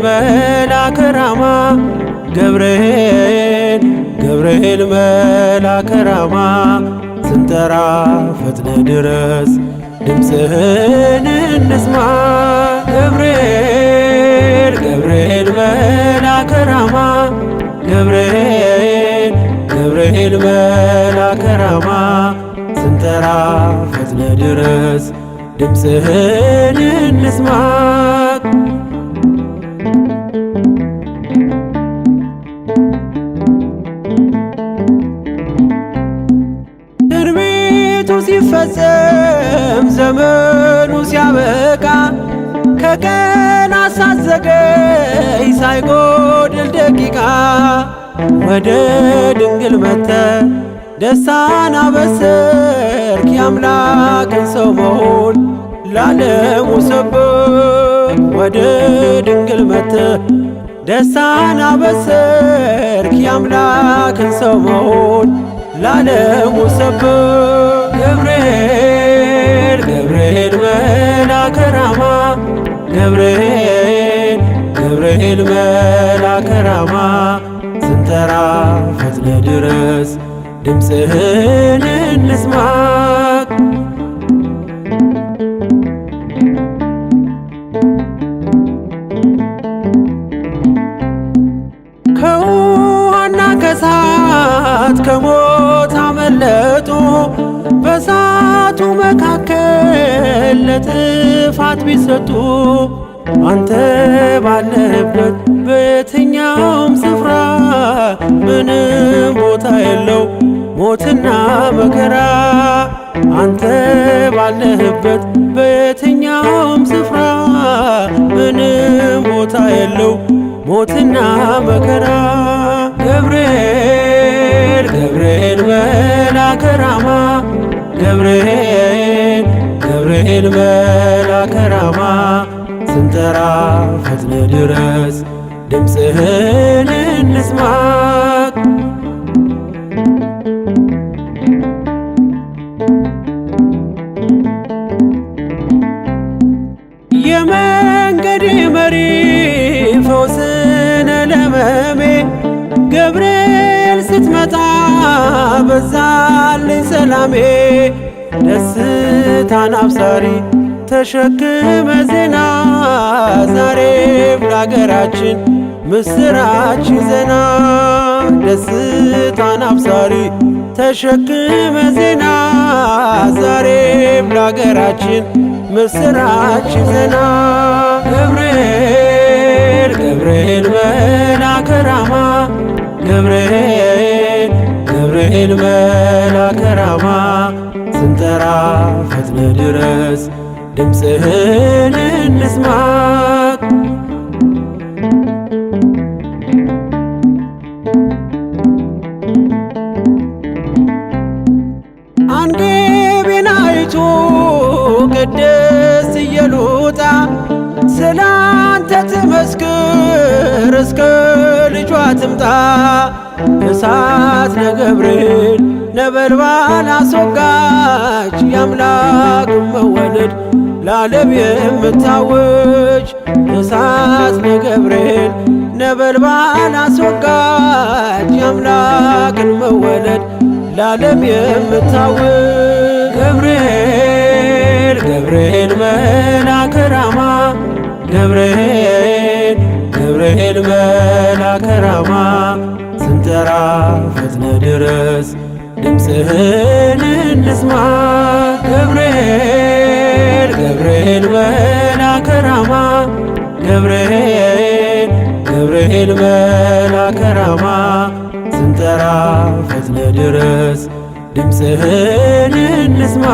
መልአከ ራማ ገብርኤል ገብርኤል መልአከ ራማ ስንጠራ ፈጥነ ድረስ ድምፅህን እንስማ። ገብርኤል ገብርኤል መልአከ ራማ ገብርኤል ገብርኤል መልአከ ራማ ስንጠራ ፈጥነ ድረስ ድምፅህን እንስማ። ትንቢቱ ሲፈጸም ዘመኑ ሲያበቃ ከቀናት ሳትዘገይ ሳይጎድል ደቂቃ ወደ ድንግል መጥተ ደስታን አበሰርክ የአምላክን ሰው መሆን ለዓለሙ ሰበክ። ወደ ድንግል መጥተ ደስታን አበሰርክ የአምላክን ሰው መሆን ለዓለሙ ሰበክ። ገብርኤል ገብርኤል መልአከ ራማ ገብርኤል ገብርኤል መልአከ ራማ ስንጠራ ፈጥነ ድረስ ድምፅህን እንስማ። ከውሃና ከእሳት ከሞት አመለጡ በእሳቱ መካከል ለጥፋት ቢሰጡ አንተ ባለህበት በየትኛውም ስፍራ ምንም ቦታ የለው ሞትና መከራ። አንተ ባለህበት በየትኛውም ስፍራ ምንም ቦታ የለው ሞትና መከራ። ገብርኤል ገብርኤል መልአከ ራማ ገብርኤል ገብርኤል መልአከ ራማ ስንጠራ ፈጥነ ድረስ ድምፅህን እንስማ። የመንገድ መሪ ፈውስነ ለመሜ ገብርኤል ስትመጣ በዛልኝ ሰላሜ። ደስታን አብሳሪ ተሸክመ ዜና ዛሬም ለአገራችን ምስራች ዜና። ደስታን አብሳሪ ተሸክመ ዜና ዛሬም ለአገራችን ምስራች ዜና። ገብርኤል ገብርኤል መልአከ ራማ ገብርኤል ገብርኤል መልአከ ራማ ስንጠራ ፈጥነ ድረስ ድምፅህን እንስማ። አንግቢናይቱ ቅድስት ኢየሉጣ ስላንተ ትመስክር እስከ ልጇ ትምጣ። እሳት ለገብርኤል ነበልባል አስወጋች የአምላክ መወለድ ለዓለም የምታውጅ። እሳት ለገብርኤል ነበልባል አስወጋች የአምላክን መወለድ ለዓለም የምታውጅ። ገብርኤል ገብርኤል መልአከ ራማ ገብርኤል ገብርኤል መልአከ ራማ ስንጠራ ፈጥነ ድረስ ድምፅህን እንስማ። ገብርኤል ገብርኤል መልአከ ራማ ገብርኤል ገብርኤል መልአከ ራማ ስንጠራ ፈጥነ ድረስ ድምፅህን እንስማ።